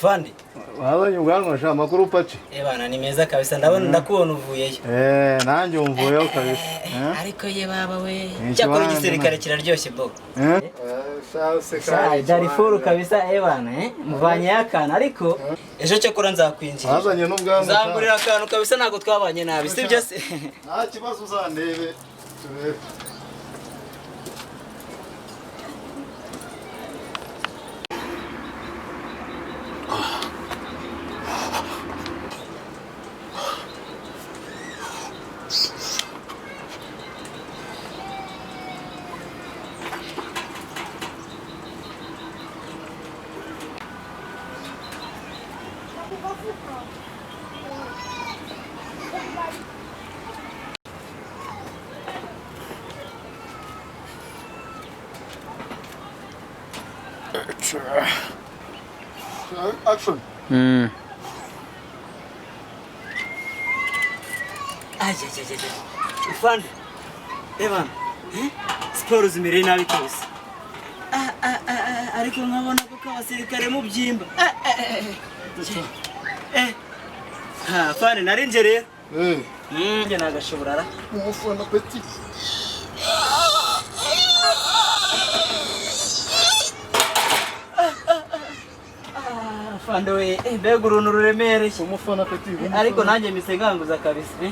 Fandi. Wabonye ubwanwa sha, amakuru paci? Eh bana, ni meza kabisa, ndabona ndakubona uvuyeyo. Eh, nanjye umvuyeho kabisa. Eh? Ariko ye baba we. Ni Cyakora ikibanza. igisirikare kiraryoshye bo. Eh? Sha Sha, Darifuru kabisa eh bana eh. Muvanye akana ariko ejo cyakora nzakwinjira. Wazanye n'ubwanwa. Sha. Nzangurira akantu kabisa, ntabwo twabanye nabi, sibyo se? Nta kibazo, uzandebe turebe. Action. Ajajajaj. Fandi. Eh bana. Eh? Siporo zimereye nabi kabisa. Ah, ah, ah, ah, ariko nkabona ko abasirikare mubyimba. Ah, ah, ah, ah. Eh. Ha, Fandi narinje rero. Eh, Njye nagashobora ra. umufana petit. Ah, Fandi we, eh, mbega uruntu ruremereye. Umufana petit. Ariko nanjye mise nganguza kabisa. Eh?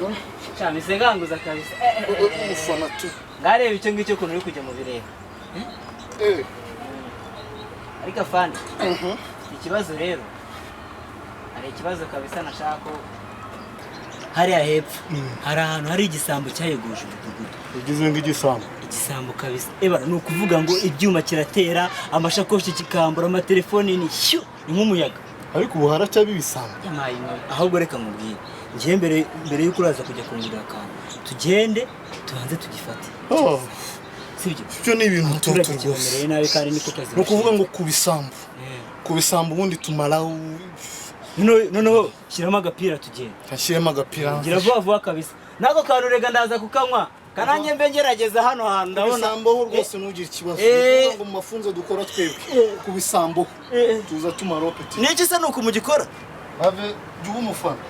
Sha mise nganguza kabisa. Eh, eh, eh, eh. Umufana tu. Ngareba icyo ngicyo ukuntu uri kujya mu bireba. Eh. Ariko afande, ikibazo rero, hari ikibazo kabisa nashaka ko hariya hepfo hari ahantu hari igisambo cyayeguje umudugudu. Ugize ngo igisambo. Igisambo kabisa ebara, ni ukuvuga ngo ibyuma kiratera, amashakoshi kikambura, amatelefoni ni shyu, ni nk'umuyaga. Ariko ubu haracyaba ibisambo. Yamaye inka. Ahubwo reka mubwire, ngiye mbere y'uko uraza kujya kungurira akantu, tugende tubanze tugifate. Oh, sibyo? Ibyo ni ibintu abaturage toto rwose. kibamereye nabi kandi niko kazi. Ni ukuvuga ngo ku bisambo. Eh. Ku bisambo ubundi tumara Noneho shyiramo agapira tugende. Ashyiremo agapira. Gira vuba vuba kabisa. Nako kantu rega ndaza kukanywa. Kananjye mbe ngerageza hano hantu ndabona. Ibisambo ho rwose ntugire ikibazo. Eh. Ni ukuvuga ngo mu mafunzo dukora twebwe ku bisambo Eh. tuza tumara petit. Niki se nuko mugikora? Have jya uba umufana.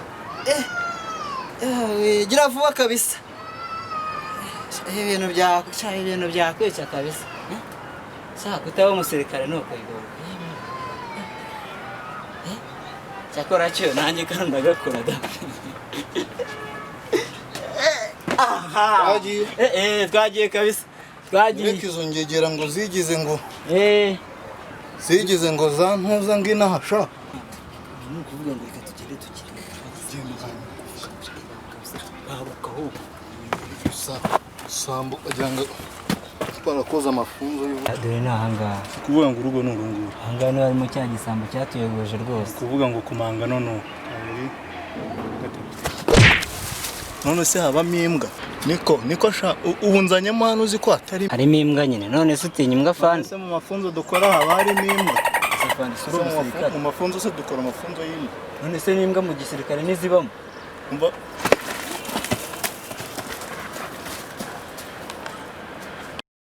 Eh, gira vuba kabisa. Ibintu bya sha, ibintu byakwica kabisa. Eh? Sha kutaba umusirikare nuko igora. Cyakora cyo nanjye kandi ndagakora da. Aha. Twagiye. Eh eh, twagiye kabisa. Twagiye. Reka izo ngegera ngo zigize ngo Eh. zigize ngo za ntuza ngo inaha sha. Ni ukuvuga ngo reka tugende tukire. Babuka ahubwo. Sambo agira ngo twarakoze amafunzo y'ubu. Dore ni ahangaha. Kuvuga ngo urugo ni urunguru. Ahangaha niho harimo cya gisambo cyatuyogoje rwose. Kuvuga ngo kumanga nono kabiri gatatu. None se habamo imbwa? Niko niko sha, ubu nzanyemo hano uzi ko hatari. Harimo imbwa nyine, none se utinya imbwa fandi? Ese mu mafunzo dukora haba harimo imbwa? Se fandi, si uri Ese umusirikare? mu mafunzo se dukora amafunzo y'imbwa? None se n'imbwa mu gisirikare ntizibamo? Umva